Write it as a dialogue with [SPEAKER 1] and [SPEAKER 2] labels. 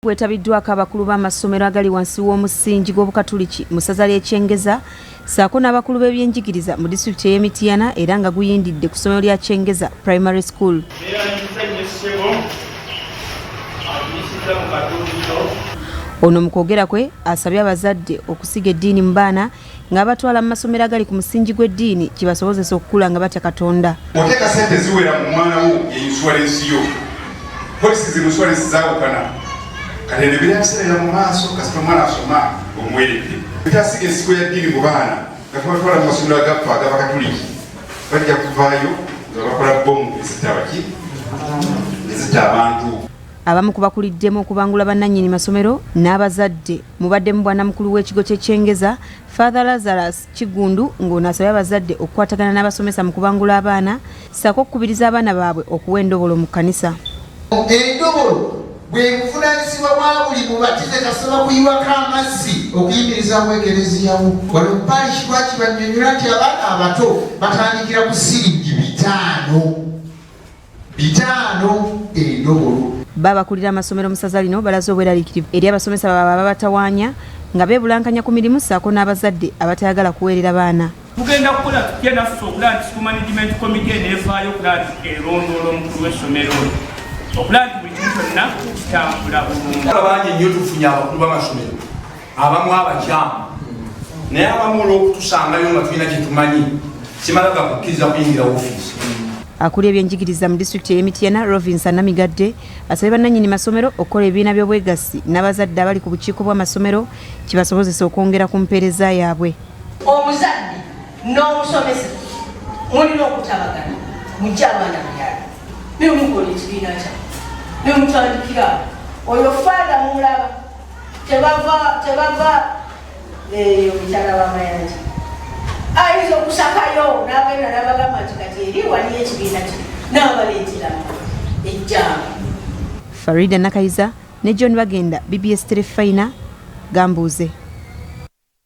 [SPEAKER 1] Gwetabiddwako abakulu b'amasomero agali wansi w'omusingi gw'Obukatuliki mu ssaza ly'e Kyengeza ssaako n'abakulu b'ebyenjigiriza mu disitulikiti ey'e Mityana era nga guyindidde ku ssomero lya Kyengeza Primary School. Ono mu kwogera kwe asabye abazadde okusiga eddiini mu baana ng'abatwala mu masomero agali ku musingi gw'eddiini kibasobozesa okukula nga batya Katonda.
[SPEAKER 2] Oteeka sente ziwera mu mwana wo ye insurance yo. Polisi zino insurance zaawukana. Kati ebyo birabiseera mu maaso kasita omwana asoma omuweredde. Tutasiga ensigo ya ddiini mu baana nga tubatwala mu masomero agaffe ag'Abakatuliki bajja kuvaayo nga bakola bbomu ezitta abaki ezitta abantu.
[SPEAKER 1] Abamu ku bakuliddemu okubangula bannannyini masomero n'abazadde mubaddemu bwanamukulu w'ekigo ky'e Kyengeza, Father Lazarus Kiggundu ng'ono asabye abazadde okukwatagana n'abasomesa mu kubangula abaana ssaako okukubiriza abaana baabwe okuwa endobolo mu kkanisa.
[SPEAKER 3] Endobolo bwe buvunaanyizibwa bwa buli mubatize kasita bakuyiwako amazzi okuyimirizaawo Ekereziya wo. Wano mu parish lwaki bannyonnyola nti abaana abato batandikira ku siringi 500 endobolo.
[SPEAKER 1] Bo abakulira amasomero mu ssaza lino balaze obweraliikirivu eri abasomesa baabwe ababatawaanya nga beebulankanya ku mirimu ssaako n'abazadde abatayagala kuweerera baana.
[SPEAKER 4] Tugenda kukola tutya naffe okulaba nti School Management Committee eneevaayo okulaba nti erondoola omukulu w'essomero ono okulaba nti buli kimu kyonna kitambula bulungi.
[SPEAKER 5] Bangi nnyo tufunye abakulu b'amasomero abamu abakyamu naye abamu olw'okutusangayo nga tulina kye tumanyi kimala gakukkiriza kuyingira ofiisi.
[SPEAKER 1] Akulira ebyenjigiriza mu disitulikiti ey'e Mityana, Rovinsa Namigadde asabye bannannyini masomero okukola ebibiina by'obwegassi n'abazadde abali ku bukiiko bw'amasomero kibasobozese okwongera ku mpeereza yaabwe.
[SPEAKER 6] Omuzadde n'omusomesa mulina okutabagana mujje abaana byalo naye mukola ekibiina kyammwe ne mutandikira oyo faada mumulaba tebava tebava eyo mukyala w'amayanja ayinza okusakayo n'agenda n'abagamba nti kati eri waliyo ekibiina kino n'abaleetera ejjamba.
[SPEAKER 1] Farida Nakayiza ne John Bagenda, BBS Terefayina, Gambuuze.